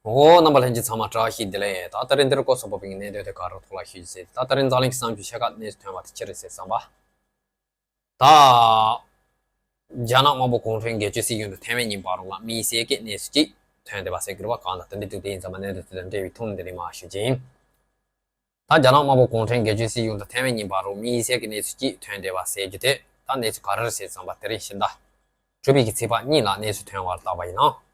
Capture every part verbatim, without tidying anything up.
ཨོ། རྣམ་པ་ལྷན་རྒྱས་ཚང་མ་བཀྲ་ཤིས་བདེ་ལེགས། ད་ད་རིང་འདིར་སྐོར་སོགས་པ་བའི་གནད་དོན་དེ་ག་རུ་ཐོག་ལ་ཞུས་ཟེར། ད་ད་རིང་འཛམ་གླིང་གི་གསར་འགྱུར་ཆེ་ཁག་གནས་ཚུལ་ཐོན་པ་དེ་ཅི་རེད་ཟེར་བསམ་པ། ད་རྒྱ་ནག་དམར་པོ་གུང་ཁྲན་སྒེར་གཅོད་སྲིད་གཞུང་དུ་ཐེ་ཝན་གཉིས་བར་ལ་དམིགས་བསལ་གྱི་གནས་ཚུལ་ཅིག་ཐོན་བསྡད་པ་ཟེར་དགོས་པ་གང་ལ་དེ་འདྲ་འདུག་དེ་ཡིན་ཙང་མ་གནད་དོན་དེ་དང་འབྲེལ་བའི་ཐོག་ནས་འདི་རིང་མར་ཞུ་རྒྱུ་ཡིན། ད་རྒྱ་ནག་དམར་པོ་གུང་ཁྲན་སྒེར་གཅོད་སྲིད་གཞུང་དང་ཐེ་ཝན་གཉིས་བར་དུ་དམིགས་བསལ་གྱི་གནས་ཚུལ་གཅིག་ཐོན་བསྡད་པ་ཟེར་རྒྱུ་དེ། ད་གནས་ཚུལ་ག་རེ་རེད་ཟེར་བསམ་པ་དེ་རིང་ཕྱི་ཟླ་དྲུག་པའི་གི་ཚེས་པ་གཉིས་ལ་གནས་ཚུལ་ཐོན་པར་བལྟས་པ་ཡིན་ན།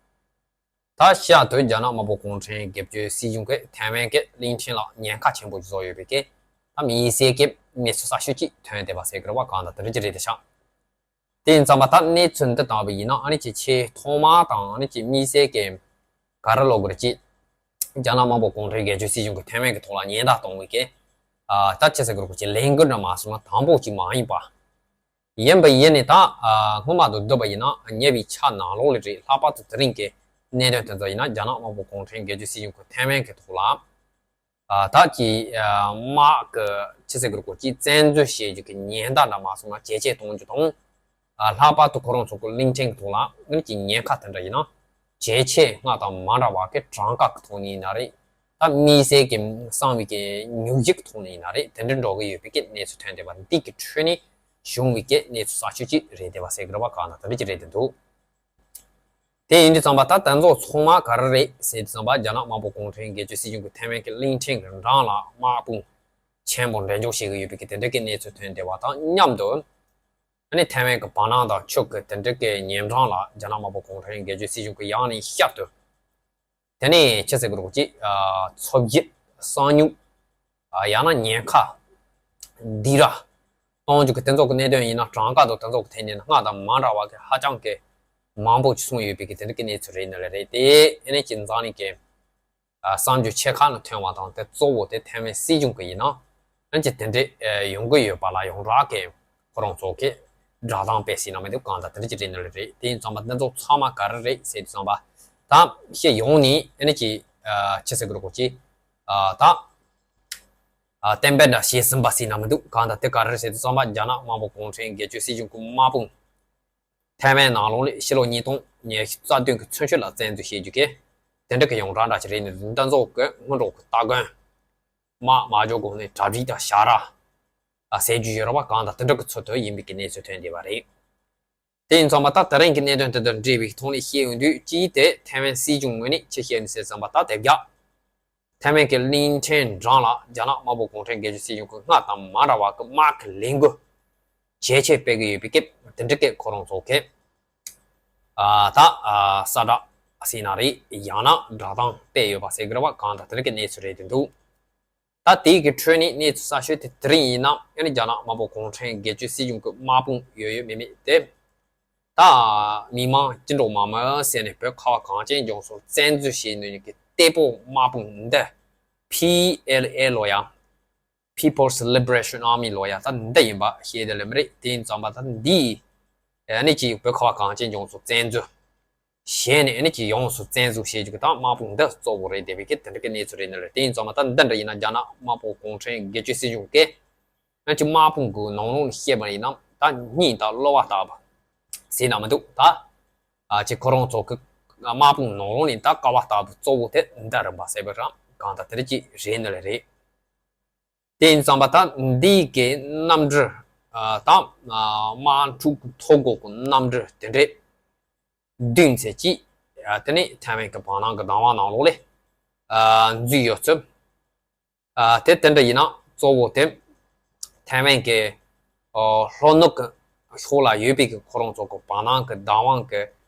ད་ཤར་དུ་རྒྱ་ནག་དམར་པོ་གུང་ཁྲན་སྒེར་གཅོད་སྲིད་གཞུང་གིས་ཐེ་ཝན་གྱི་གླིང་ཕྲན་ལ་ཉེན་ཁ་ཆེན་པོ་བཟོ་ཡོད་པའི་གི། ད་དམིགས་བསལ་གྱི་གནས་ཚུལ་གསར་ཤོས་གཅིག་ཐོན་བསྡད་པ་ཟེར་དགོས་པ་གང་ལ་དེ་འདྲ་ཅིག་རེད་དེ་ཤག་དེ་ཡིན་ཙང་མ་ད་གནས་ཚུལ་འདི་བཏང་བ་ཡིན་ན་ཨ་ནི་ཅིག་ཆེས་ཐོག་མ་དང་ཨ་ནི་ཅིག་དམིགས་བསལ་གྱི་ག་རེ་ལབ་དགོས་རེད། ཅིག་རྒྱ་ནག་དམར་པོ་གུང་ཁྲན་སྒེར་གཅོད་སྲིད་གཞུང་གིས་ཐེ་ཝན་གྱི་ཐོག་ལ་ཉེན་བརྡ་གཏོང་བའི་གི། ཨ་ད་ཅི་ཟེར་དགོས་རེད། ཅིག་ལས་འགུལ་འདྲ་མ་སོང་ན་དང་པོ་ཅིག་མ་ཡིན་པ། ཡིན་པ་ཡིན་ནི་ད་ཨ་སྔོན་མ་དང་བསྡུར་བ་ཡིན་ན་ཉེ་བའི་ཆ་ནང་ལོགས་ལ་རེད། ལྷག་པར་དུ་དེ་རིང་གི་གནད་དོན་དེ་ཚོ་ཡིན་ན་རྒྱ་ནག་དམར་པོ་གུང་ཁྲན་སྒེར་གཅོད་སྲིད་གཞུང་གིས་ཐེ་ཝན་གྱི་ཐོག་ལ། ཨ་ད་ཀྱི་ཨ་དམག་གི་ཅི་ཟེར་དགོས་རེད། ཅིག་བཙན་འཛུལ་བྱེད་རྒྱུ་གི་ཉེན་བརྡ་འདྲ་མ་སོང་ན་ཇེ་ཆེ་གཏོང་རྒྱུ་དང་། ཨ་ལྷག་པར་དུ་ཁོ་རང་ཚོ་གི་གླིང་ཕྲན་གྱི་ཐོག་ལ་དངུལ་གྱི་ཉེན་ཁ་དེ་འདྲ་ཡིན་ན་ཇེ་ཆེ་སྔར་དང་མ་འདྲ་བ་གི་གྲངས་ཀ་གི་ཐོག་ནས་ཡིན་ན་རེད། ད་དམིགས་བསལ་གྱི་གསང་བའི་གི་སྙུང་གཞི་གི་ཐོག་ནས་ཡིན་ན་རེད། དེ་འདྲ་འགྲོ་གི་ཡོད་པའི་གི་གནས་ཚུལ་ཐོན་བསྡད་པ་འདི་གི་ཁྲོད་ནས་བྱུང་བའི་གི་གནས་ཚུལ་གསར་ཤོས་ཅིག་རེད་བསྡད་པ་ཟེར་དགོས་རེད་པ་གང་ལ་དེ་འདྲ་ཅིག་རེད་བསྡད་འདུག་དེ་ཡིན་དུས་ཙམ་པ་ད་དེ་ཚོ་ཚང་མ་ག་རེ་རེད་ཟེར་དུས་ཙམ་པ་རྒྱ་ནག་དམར་པོ་གུང་ཁྲན་སྒེར་གཅོད་སྲིད་གཞུང་གིས་ཐེ་ཝན་གྱི་གླིང་ཕྲན་གྱི་འགྲམ་ལ་དམག་དཔུང་ཆེན་པོ་འགྲེམས་འཇོག་བྱེད་ཀྱི་ཡོད་པའི་གི་དེ་འདྲ་གི་གནས་ཚུལ་ཐོན་བསྡད་པ་དང་མཉམ་དུ། ཨ་ནི་ཐེ་ཝན་གྱི་བར་སྣང་དང་ཕྱོགས་ཀྱི་དེ་འདྲ་གི་ཉེ་འགྲམ་ལ་རྒྱ་ནག་དམར་པོ་གུང་ཁྲན་སྒེར་གཅོད་སྲིད་གཞུང་གིས་ཡང་ནས་བསྐྱར་དུ། དེ་ནས་ཅི་ཟེར་དགོས་རེད། ཅིག་ཨ་འཚོ་བཞིན་གསང་སྙོམས། ཨ་ཡང་ན་ཉེན་ཁ་འདི་ར་གཏོང་རྒྱུ་གི་དེ་ཚོ་གི་གནད་དོན་ཡིན་ན་གྲངས་ཀ་དང་དེ་ཚོ་གི་ཐད་ནས་ན་སྔར་དང་མ་འདྲ་བ་གི་ཧ་ཅང་གི་མང་པོ་ཅིག་སོང་ཡོད་པའི་གི་དེ་འདྲ་གི་གནས་ཚུལ་རེད་ནི་ལ་རེད་དེ། ཨ་ནི་ཅིག་འཛམ་གླིང་གི་ཨ་གསར་འགྱུར་ཆེ་ཁག་ནང་ཐོན་པ་དང་དེ་གཙོ་བོ་དེ་ཐེ་ཝན་སྲིད་གཞུང་གི་ཡིན་ན་ཨ་ནི་ཅིག་དེ་འདྲ་ཨ་ཡོང་གི་ཡོད་པ་ལ་ཡོངས་གྲགས་ཀྱི་ཁོ་རང་ཚོ་གི་སྒྲ་གདངས་སྤེལ་སྲིད་ན་མི་འདུག་གང་ལྟར་དེ་འདྲ་ཅིག་རེད་ནི་ལ་རེད། དེ་ཡིན་ཙམ་པ་འདི་ཚོ་ཚང་མ་ག་རེ་རེད་ཟེར་དུས་ཙམ་པ་ད་ཤེས་ཡོང་ནི་ཨ་ནི་ཅིག་ཨ་ཅི་ཟེར་དགོས་རེད། ཅིག་ཨ་ད། ཨ་གཏན་འབེབས་འདྲ་བྱས་ཟིན་པ་ཟེར་ན་མི་འདུག་གང་ལྟར་དེ་ག་རེ་རེད་ཟེར་དུས་ཙམ་པ་རྒྱ་ནག་དམར་པོ་གུང་ཁྲན་སྒེར་གཅོད་སྲིད་གཞུང་གི་དམག་དཔུང་ཐའེ་ཝན་ནང་ལོགས་ལ་ཕྱི་ལོ་ཉིས་སྟོང་ཉི་ཤུ་རྩ་བདུན་གྱི་ཚུན་ཆད་ལ་བཙན་འཛུལ་བྱེད་རྒྱུ་གི་དེ་འདྲ་གི་ཡོངས་གྲགས་འདྲ་ཅིག་རེད་ནི་འདི་ཚོ་གི་སྔོན་འགྲོ་གི་སྟ་གོན་དམག་མ་འཇོག་གོང་ནས་གྲ་སྒྲིག་དང་ཞྭ་ར་ཟས་རྒྱུ་ཡོད་རེད་པ། གང་ལྟར་དེ་འདྲ་གི་ཚུལ་དུ་ཡིན་པའི་གི་གནས་ཚུལ་ཐོན་བསྡད་པ་རེད། དེ་ཡིན་ཙང་མ་ད་དེ་རིང་གི་གནད་དོན་དེ་དང་འབྲེལ་བའི་ཐོག་ནས་བཤད་ཡོང་དུས་གཅིག་དེ་ཐའེ་ཝན་སྲིད་གཞུང་ངོས་ནས་ཅི་བཤད་ནས་ཟེར་ཙམ་པ་ད་དེབ་རྒྱག་ཐའེ་ཝན་གྱི་གླིང་ཕྲན་འགྲམ་ལ་རྒྱ་ནག་དམར་པོ་གུང་ཁྲན་སྒེར་གཅོད་སྲིད་གཞུང་གི་སྔར་དང་མ་འདྲ་བ་གི་དམག་གི་ལས་འགུལ་ཇེ་ཆེ་སྤེལ་གི་ཡོད་པའི་སྐབས་དེ་འདྲ་སྐད་ཁོ་རང་ཚོ་གི་ཨ་ད་ཨ་གསལ་བསྒྲགས་ཟེར་ན་རེད། ཡང་ན་སྒྲ་གདངས་སྤེལ་ཡོད་པ་ཟེར་གི་རེད་པ། གང་ལྟར་དེ་འདྲ་གི་གནས་ཚུལ་རེད་དེ་འདུག་ད་དེའི་གི་ཁྲོད་ནས་གནས་ཚུལ་གསར་ཤོས་དེ་དེ་རིང་ཡིན་ན་ཨ་ནི་རྒྱ་ནག་དམར་པོ་གུང་ཁྲན་སྒེར་གཅོད་སྲིད་གཞུང་གི་དམག་དཔུང་ཡོད་ཡོད་མེད་མེད་དེ། ད་མི་མང་སྤྱི་འགྲོ་མ་མི་ཟེར་ནས་བོད་ཁ་བ་གངས་ཅན་ལྗོངས་སུ་བཙན་འཛུལ་བྱས་ནས་ཀྱི་གཏེ་པོ་དམག་དཔུང་འདི་པི་ཨེལ་ཨེ་ལོ་ཡ། People's Liberation Army ལོ་ཡ་ད་འདི་ཡིན་པ་ཤེས་བསྡད་ལེ་མི་རེད། དེ་ཡིན་ཙམ་པ་ད་འདི་ཨ་ནི་ཅིག་བོད་ཁ་བ་གངས་ཅན་ལྗོངས་སུ་བཙན་འཛུལ་བྱས་ནས་ཨ་ནི་ཅིག་ཡོངས་སུ་བཙན་འཛུལ་བྱེད་རྒྱུ་གི་ད་དམག་དཔུང་འདི་གཙོ་བོ་རེད་བསྡད་པའི་གི་དེ་འདྲ་གི་གནས་ཚུལ་རེད་ནི་རེད། དེ་ཡིན་ཙམ་པ་ད་འདི་འདྲ་ཡིན་ན་རྒྱ་ནག་དམར་པོ་གུང་ཁྲན་སྒེར་གཅོད་སྲིད་གཞུང་གིས། ང་ཚོའི་དམག་དཔུང་གི་ནང་ལོགས་ནས་བཤད་པ་ཡིན་ན་ད་སྙིང་དང་གློ་བ་ལྟ་བུ་ཟེར་ན་མི་འདུག་ད་ཨ་ཅིག་ཁོ་རང་ཚོ་གི་དམག་དཔུང་ནང་ལོགས་ནས་ད་ཀ་བ་ལྟ་བུ་གཙོ་བོ་དེ་འདི་རིམ་པ་ཟེར་བའི་རང་གང་ལྟར་དེ་འདྲ་ཅིག་རེད་ནི་ལ་རེད། དེ་ཡིན་ཙང་པ་ད་འདི་གི་གནམ་གྲུ་ཨ་ད་ཨ་དམག་འཁྲུག་གི་ཐོ་འགོད་གི་གནམ་གྲུ་དེ་འདྲས་བདུན་ཙམ་ཅིག་ཨ་དེ་ནས་ཐའེ་ཝན་གི་བར་སྣང་གི་བདག་དབང་ནང་ལོགས་ལ་ཨ་འཛུལ་ཡོད་ཚུལ། ཨ་དེ་དེ་འདྲ་ཡིན་ན་གཙོ་བོ་དེ་ཐའེ་ཝན་གྱི་ཨོ་ལྷོ་ནུབ་ཀྱི་ཕྱོགས་ལ་ཡོད་པའི་གི་ཁོ་རང་ཚོ་གི་བར་སྣང་གི་བདག་དབང་གི་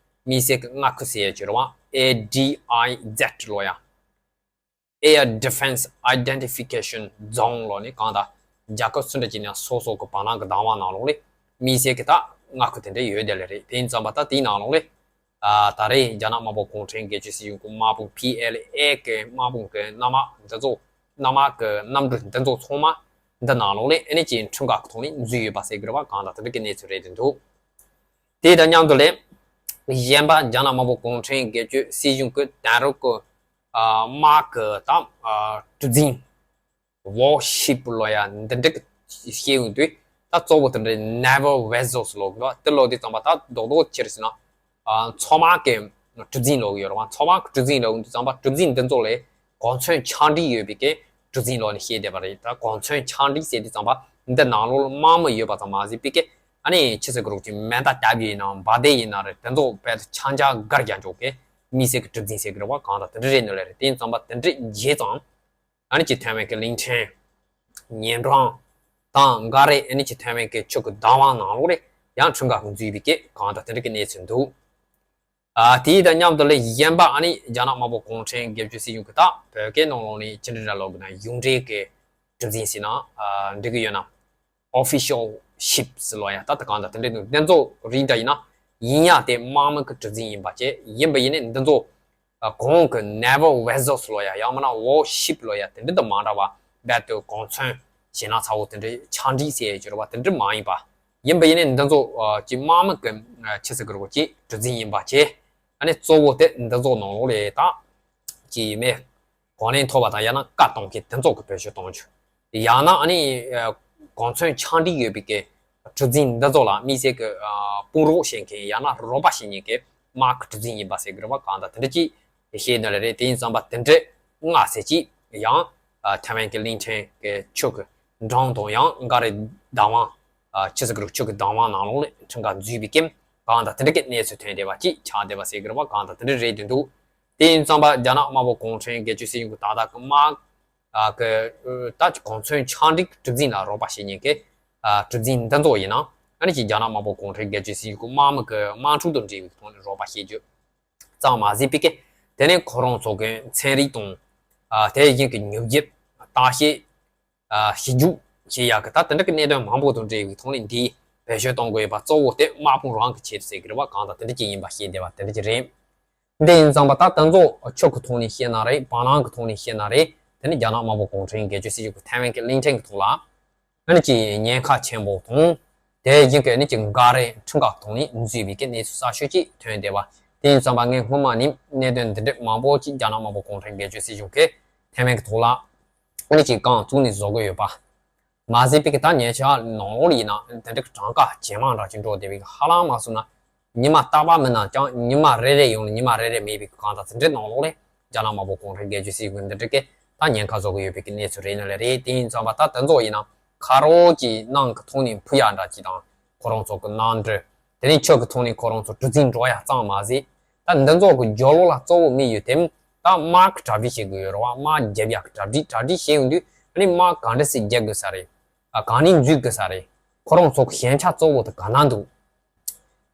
དམིགས་བསལ་གྱི་མངའ་ཁུལ་ཟེར་ཡ་ཅིག་རེད་པ། ཨེ་ཌི་ཨའི་ཛེད་ལོ་ཡ། Air Defense Identification Zone ལོ་ནི་གང་ལྟར་རྒྱལ་ཁབ་སུ་འདྲ་ཅིག་ནས་སོ་སོ་གི་བར་སྣང་གི་བདག་དབང་ནང་ལོགས་ལ་དམིགས་བསལ་གྱི་ད་མངའ་ཁུལ་དེ་འདྲ་ཡོད་བསྡད་ལེ་རེད། དེ་ཡིན་ཙམ་པ་ད་དེའི་ནང་ལོགས་ལ། ཨ་ད་རེས་རྒྱ་ནག་དམར་པོ་གུང་ཁྲན་སྒེར་གཅོད་སྲིད་གཞུང་གི་དམག་དཔུང་པི་ཨེལ་ཨེ་གི་དམག་དཔུང་གི་གནམ་དམག་འདི་ཚོ་གནམ་དམག་གི་གནམ་གྲུ་འདི་ཚོ་ཚང་མ་འདི་ནང་ལོགས་ལ་ཨ་ནི་ཅིག་ཁྲིམས་འགལ་གི་ཐོག་ནས་འཛུལ་ཡོད་པ་ཟེར་གི་རེད་པ། གང་ལྟར་དེ་འདྲ་གི་གནས་ཚུལ་རེད་དེ་འདུག་དེ་དང་མཉམ་དུ་ལས་གཞན་པ་རྒྱ་ནག་དམར་པོ་གུང་ཁྲན་སྒེར་གཅོད་སྲིད་གཞུང་གི་དེང་རབས་ཀྱི་ཨ་དམག་གི་དང་ཨ་གྲུ་གཟིངས། Warship ལོ་ཡ་འདི་འདྲ་གི་བཤད་ཡོང་དུས་ད་གཙོ་བོ་དེ་འདྲའི་naval vessels ལོ་གི་དེ་ལོ་དེ་ཙམ་པ་ད་རྡོག་རྡོག་ཆེར་ཟེར་ན་ཨ་མཚོ་དམག་གི་ གྲུ་གཟིངས་ལོག་གི་ཡོད་རེད་བ། ཚོགས་པ་གི་གྲུ་གཟིངས་ལོག་དུས་ཙམ་པ་གྲུ་གཟིངས་འདི་ཚོ་ལས་གོ་མཚོན་ཆགས་འགྲིག་ཡོད་པའི་གི་གྲུ་གཟིངས་ལོག་ནས་བཤད་བསྡད་པ་རེད། ད་གོ་མཚོན་ཆགས་འགྲིག་ཟེར་དུས་ཙམ་པ་འདི་ནང་ལོགས་ལ་དམག་མི་ཡོད་པ་ཙམ་མ་ཟད་པའི་གི་ཨ་ནི་ཕྱི་སྲིད་གི་རོགས་ཀྱི་མེ་མདའ་བཏབ་ཡིན་ནའང་འབར་མདེལ་ཡིན་ན་རེད། དེ་ཚོ་དཔེ་ཆ་འཇག་སྒར་རྒྱག་འཇོག་གི་དམིགས་བསལ་གི་གྲུ་གཟིངས་ཟེར་གི་རེད་བ། གང་ལྟར་དེ་འདྲ་རེད་ནི་ལས་རེད། དེ་ཡིན་ཙམ་པ་དེ་འདྲ་བྱས་ཙང་ཨ་ནི་ཅིག་ཐའེ་ཝན་གི་གླིང་ཕྲན་ཉེ་འགྲམ་དང་འགའ་རེ་ཨ་ནི་ཅིག་ཐའེ་ཝན་གི་ཆུ་གི་བདག་དབང་ནང་ལོགས་རེད་ཡང་ཁྲིམས་འགལ་གི་འཛུལ་བའི་གི་གང་ལྟར་དེ་འདྲ་གི་གནས་ཚུལ་འདུག་ཨ་དེའི་དང་མཉམ་དུ་ལས་གཞན་པ་ཨ་ནི་རྒྱ་ནག་དམར་པོ་གུང་ཁྲན་སྒེར་གཅོད་སྲིད་གཞུང་གི་ད་བོད་སྐད་ནང་ལོགས་ནས་ཅི་འདྲ་འདྲ་ལབ་དགོས་ན་གཞུང་འབྲེལ་གྱི་གྲུ་གཟིངས་ཟེར་ན་ཨ་འགྲིག་གི་ཡོད་ན། Official Ships་ལོ་ཡ་ད་ད་གང་ད་དེ་འདྲ་འདུག་འདི་ཚོ་རིགས་འདྲ་ཡིན་ན་ཡིན་ཡ་དེ་དམག་མི་གི་གྲུ་གཟིངས་ཡིན་པ་བྱས། ཡིན་པ་ཡིན་ནའི་འདི་ཚོ་ཨ་གོང་གི་Naval Vessels་ལོ་ཡ་ཡང་མིན་ན་Warship་ལོ་ཡ་དེ་འདྲ་དང་མ་འདྲ་བ་རྦད་དེ་གོ་མཚོན་ཞེ་ན་ཚ་བོ་དེ་འདྲ་ཆགས་འགྲིག་ཟེར་ཡ་ཅིག་རེད་བ། དེ་འདྲ་མ་ཡིན་པ། ཡིན་པ་ཡིན་ནའི་འདི་ཚོ་ཨ་ཅིག་དམག་མི་གི་ཨ་ཆི་ཟེར་གི་རེད་གོ་ཅིག་གྲུ་གཟིངས་ཡིན་པ་བྱས། ཨ་ནི་གཙོ་བོ་དེ་འདི་ཚོ་ནང་ལོགས་ལས་ད་ཅིག་མེ་གོ་ལེན་ཐོབ་པ་དང་ཡང་ན་བཀའ་གཏོང་མཁན་དེ་ཚོ་གི་བེད་སྤྱོད་གཏོང་རྒྱུ། ཡང་ན་ཨ་ནི་ཨ་གོ་མཚོན་ཆགས་འགྲིག་ཡོད་པའི་གི་གྲུ་གཟིངས་འདི་ཚོ་ལ་དམིགས་བསལ་གི་ཨ་དཔུང་རོགས་བྱེད་མཁན་ཡང་ན་རོགས་པ་བྱེད་མཁན་གི་དམག་གི་གྲུ་གཟིངས་ཡིན་པ་ཟེར་གི་རེད་བ། གང་ལྟར་དེ་འདྲ་ཅིག་བཤད་ནི་ལ་རེད། དེ་ཡིན་ཙམ་པ་དེ་འདྲ་མངགས་ཟེར་ཅིག་ཡང་ཨ་ཐའེ་ཝན་གི་གླིང་ཕྲན་གི་ཆུ་གི་འགྲམ་དང་ཡང་འགའ་རེ་བདག་དབང་ཨ་ཆི་ཟེར་གི་རེད་ཆུ་གི་བདག་དབང་ནང་ལོགས་ལ་ཁྲིམས་འགལ་འཛུལ་བའི་གི་གང་ལྟར་དེ་འདྲ་གི་གནས་ཚུལ་ཐོན་བསྡད་པ་ཅིག་ཆགས་བསྡད་པ་ཟེར་གི་རེད་བ། གང་ལྟར་དེ་འདྲ་རེད་འདུག་དེ་ཡིན་ཙམ་པ་རྒྱ་ནག་དམར་པོ་གུང་ཁྲན་སྒེར་གཅོད་སྲིད་གཞུང་གི་ད་ལྟ་གི་དམག་ཨ་གི་ད་གོ་མཚོན་ཆགས་འགྲིག་གྲུ་གཟིངས་ལ་རོགས་པ་བྱེད་མཁན་གི་ཨ་གྲུ་གཟིངས་འདི་ཚོ་ཡིན་ན་ཨ་ནི་ཅིག་རྒྱ་ནག་དམར་པོ་གུང་ཁྲན་སྒེར་གཅོད་སྲིད་གཞུང་གི་དམག་མི་གི་དམག་འཁྲུག་དང་འབྲེལ་བའི་ཐོག་ནས་རོགས་པ་བྱེད་རྒྱུ་ཙམ་མ་ཟད་པའི་གི་དེ་ནས་ཁོ་རང་ཚོ་གི་ཚན་རིག་དང་ཨ་དེ་བཞིན་གི་མྱུར་སྐྱེལ་བརྟག་དཔྱད་ཨ་ཞིབ་འཇུག་བྱེད་ཡག་གི་ད་དེ་འདྲ་གི་གནད་དོན་མང་པོ་དང་འབྲེལ་བའི་ཐོག་ནས་འདིའི་བེད་སྤྱོད་གཏོང་དགོས་ཡོད་པ་གཙོ་བོ་དེ་དམག་དཔུང་རང་གི་ཆེད་དུ་ཟེར་གི་རེད་བ། གང་ལྟར་དེ་འདྲ་ཅིག་ཡིན་པ་ཤེས་བདེ་བ་དེ་འདྲ་ཅིག་རེད། འདི་ཡིན་ཙང་པ་ད་དེ་ཚོ་ཆོས་ཀྱི་ཐོག་ནས་བཤད་ན་རེད། བར་སྣང་གི་ཐོག་ནས་བཤད་ན་རེད། དེ་ནི་རྒྱ་ནག་དམར་པོ་གུང་ཁྲན་སྒེར་གཅོད་སྲིད་གཞུང་གི་ཐའེ་ཝན་གྱི་གླིང་ཕྲན་གྱི་ཐོག་ལ་ཨ་ནི་ཅིག་ཉེན་ཁ་ཆེན་པོ་དང་དེ་བཞིན་གྱི་ཨ་ནི་ཅིག་འགའ་རེ་ཁྲིམས་འགལ་ཐོག་ནས་འཛུལ་བའི་གི་གནས་ཚུལ་གསར་ཤོས་ཅིག་ཐོན་བསྡད་པ། དེ་ཡིན་ཙང་པ་ངས་སྔོན་མ་ནས་གནད་དོན་འདི་འདྲ་མང་པོ་ཅིག་རྒྱ་ནག་དམར་པོ་གུང་ཁྲན་སྒེར་གཅོད་སྲིད་གཞུང་གི་ཐའེ་ཝན་གྱི་ཐོག་ལ་ཨ་ནི་ཅིག་རྐང་བཙུགས་ནས་བཟོ་གི་ཡོད་པ། མ་ཟད་པའི་གི་ད་ཉེ་ཆར་ནང་ལོགས་ཡིན་ན་དེ་འདྲ་གི་གྲངས་ཀ་ཇེ་མང་དྲགས་ཀྱི་འགྲོ་བསྡད་པའི་གི་ཧ་ལམ་མ་སོང་ན་ཉི་མ་རྟག་པར་མིན་ན་ཀྱང་ཉི་མ་རེ་རེ་ཡོང་ནས་ཉི་མ་རེ་རེ་མེད་པའི་གི་གང་ལྟར་དེ་འདྲའི་ནང་ལོགས་ལས་རྒྱ་ནག་དམར་པོ་གུང་ཁྲན་སྒེར་གཅོད་སྲིད་གཞུང་འདི་འདྲ་གི་ད་ཉེན་ཁ་བཟོ་གི་ཡོད་པའི་གི་གནས་ཚུལ་རེད་ནི་ལས་རེད། དེ་ཡིན་ཙང་པ་ད་དེ་ཚོ་ཡིན་ན་ཁ་རོག་གི་ནང་གི་ཐོག་ནས་ཕུ་ཡག་འདྲ་ཅིག་དང་ཁོ་རང་ཚོ་གི་ནང་འདྲ་དེ་ནས་ཆོས་ཀྱི་ཐོག་ནས་ཁོ་རང་ཚོ་གྲུ་གཟིངས་འགྲོ་ཡག་ཙམ་མ་ཟད། ད་འདི་ཚོ་གི་སྦྱོར་ལོག་ལ་གཙོ་བོ་དམིགས་ཡུལ་དེ་ད་དམག་གི་གྲ་སྒྲིག་བྱེད་དགོས་ཡོད་རེད་བ། དམག་རྒྱབ་ཡག་གི་གྲ་སྒྲིག་གྲ་སྒྲིག་བྱེད་ཡོང་དུས་ཨ་ནི་དམག་ག་འདྲ་ཞིག་རྒྱག་དགོས་ས་རེད། ཨ་གང་ནས་འཛུལ་དགོས་ས་རེད། ཁོ་རང་ཚོ་གི་ཞན་ཆ་གཙོ་བོ་དེ་ག་ན་འདུག་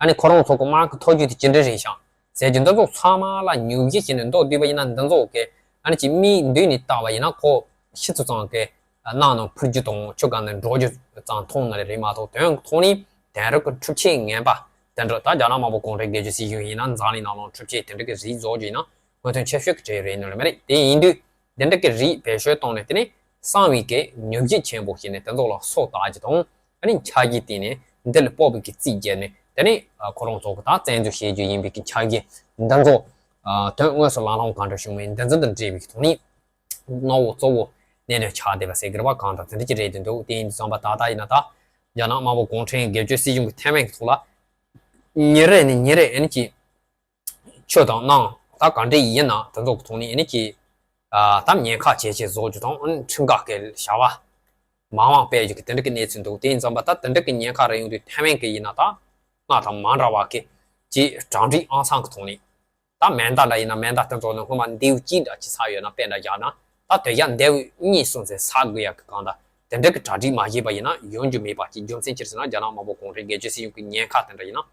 ཨ་ནི་ཁོ་རང་ཚོ་གི་དམག་གི་ཐོ་རྒྱུ་དེ་ཅི་འདྲ་རེད་ཤག་ཟེར་གྱི་འདི་ཚོ་ཚང་མ་ལ་ཉོབ་སྒྱུ་བྱས་ནས་མདོར་བསྡུས་པ་ཡིན་ན་འདི་ཚོ་གི་ཨ་ནི་ཅིག་མིག་མདུན་ནས་བལྟས་པ་ཡིན་ན་ཁོ་ཤི་ཚུལ་ཙམ་གི་ནང་ནང་འཕུར་རྒྱུ་དང་ཆུ་སྒང་ནས་འགྲོ་རྒྱུ་ཙམ་མཐོང་ནི་རེད་མ་གཏོགས་དོན་ཐོག་ནས་དེང་རབས་ཀྱི་འཕྲུལ་ཆས་ངན་པ་དེ་འདྲ་ད་རྒྱ་ནག་དམར་པོ་གུང་ཁྲན་སྒེར་གཅོད་སྲིད་གཞུང་ཡིན་ན་འཛམ་གླིང་ནང་ལ་འཕྲུལ་ཆས་དེ་འདྲ་གི་རིགས་བཟོ་རྒྱུ་ཡིན་ན་སྔོན་ཐོན་ཆེ་ཤོས་ཀྱི་གྲས་རེད་ནི་ལ་མ་རེད། དེ་ཡིན་དུས་དེ་འདྲ་གི་རིགས་བེད་སྤྱོད་བཏང་ནས་དེ་ནས་གསང་བའི་གི་ཉོབ་སྒྱུ་ཆེན་པོ་བྱས་ནས་དེ་ཚོ་ལ་སོ་བཏགས་རྒྱུ་དང་ཨ་ནི་ཆ་རྒྱུས་བཏིང་ནས་འདི་ལ་སྤོབས་པའི་གི་རྩིས་བརྒྱབ་ནས་དེ་ནས་ཁོ་རང་ཚོ་གི་ད་བཙན་འཛུལ་བྱེད་རྒྱུ་ཡིན་པའི་གི་ཆ་རྒྱུས་འདི་ཚོ་དོན་དངོས་སུ་ལང་ལོང་གང་འདྲ་བྱུང་མིན་འདི་ཚོ་དང་འབྲེལ་བའི་གི་ཐོག་ནས། གནོད་འོག་གཙོ་བོ་གནད་དོན་ཆགས་བསྡད་པ་ཟེར་གི་རེད་བ། གང་ལྟར་དེ་འདྲ་ཅིག་རེད་དུ་འདུག་དེ་ཡིན་དུས་ཙམ་པ་ད་ལྟ་ཡིན་ན་ད་རྒྱ་ནག་དམར་པོ་གུང་ཁྲན་སྒེར་གཅོད་སྲིད་གཞུང་གི་ཐའེ་ཝན་གི་ཐོག་ལ་ཉིན་རེ་ནས་ཉིན་རེ་ཨ་ནི་ཅིག་ཆོས་དང་ནང་ད་ག་འདྲ་ཡིན་ན་དེ་ཚོ་གི་ཐོག་ནས་ཨ་ནི་ཅིག་ད་ཉེན་ཁ་ཇེ་ཆེ་བཟོ་རྒྱུ་དང་ཨ་ནི་ཁྲིམས་འགལ་གི་བྱ་བ་མང་མང་སྤེལ་རྒྱུ་གི་དེ་འདྲ་གི་གནས་ཚུལ་འདུག་དེ་ཡིན་ཙམ་པ་ད་དེ་འདྲ་གི་ཉེན་ཁ་རེ་ཡོང་དུས་ཐའེ་ཝན་གི་ཡིན་ན་ད་སྔར་དང་མ་འདྲ་བ་གི་ཅིག་གྲ་སྒྲིག་ཨང་ཚང་གི་ཐོག་ནས། ད་མེ་མདའ་འདྲ་ཡིན་ན་མེ་མདའ་དེ་ཚོ་ནི་སྔོན་མ་མདེའུ་གཅིག་འདྲ་ཅིག་ཚ་ཡོད་ན་དཔེ་འདྲ་བཞག་ན་ད་དེ་ཡང་མདེའུ་གཉིས་གསུམ་ཙམ་ཚ་དགོས་ཡག་གི་གང་ལྟར་དེ་འདྲ་གི་གྲ་སྒྲིག་མ་བྱས་པ་ཡིན་ན་ཡོང་རྒྱུ་མེད་པ་ཅིག་རྒྱུ་མཚན་ཅི་ཟེར་ན་རྒྱ་ནག་དམར་པོ་གུང་ཁྲན་སྒེར་གཅོད་སྲིད་གཞུང་གི་ཉེན་ཁ་དེ་འདྲ་ཡིན་ན་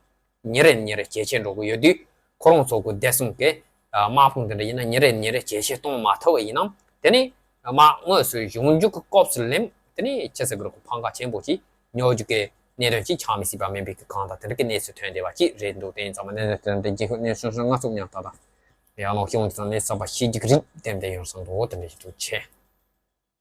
ཉིན་རེ་ནས་ཉིན་རེ་ཇེ་ཆེར་འགྲོ་གི་ཡོད་དུས་ཁོ་རང་ཚོ་གི་བདེ་སྲུང་གི་དམག་དཔུང་དེ་འདྲ་ཡིན་ན་ཉིན་རེ་ནས་ཉིན་རེ་ཇེ་ཆེར་གཏོང་མ་ཐུབ་པ་ཡིན་ན་དེ་ནི་དམག་དངོས་སུ་ཡོང་རྒྱུ་གི་སྐབས་སུ་ལེན་དེ་ནི་ཅི་ཟེར་གི་རེད་གོ་ཕམ་ཁ་ཆེན་པོ་ཅིག་ཉོ་རྒྱུ་གི་གནད་དོན་ཅིག་ཆགས་མི་སྲིད་པ་མིན་པའི་གི་གང་ལྟར་དེ་འདྲ་གི་གནས་ཚུལ་ཐོན་བསྡད་པ་ཅིག་རེད་འདུག་དེ་ཡིན་ཙང་མ་གནད་དོན་དེ་འདྲ་རྒྱུན་ཤུགས་གནས་ཤུགས་ཤུགས་ལྔ་ཚུགས་མྱང་ལྟ་དང་ཡང་ལོག་ཤོང་དེ་ཙང་གནས་ཚབ་པ་ཤེས་རྒྱུ་གི་རིགས་ཏན་ཏན་ཡོང་སོང་འདུག་དེ་འདྲ་ཞིག་འདུག་ཆེ།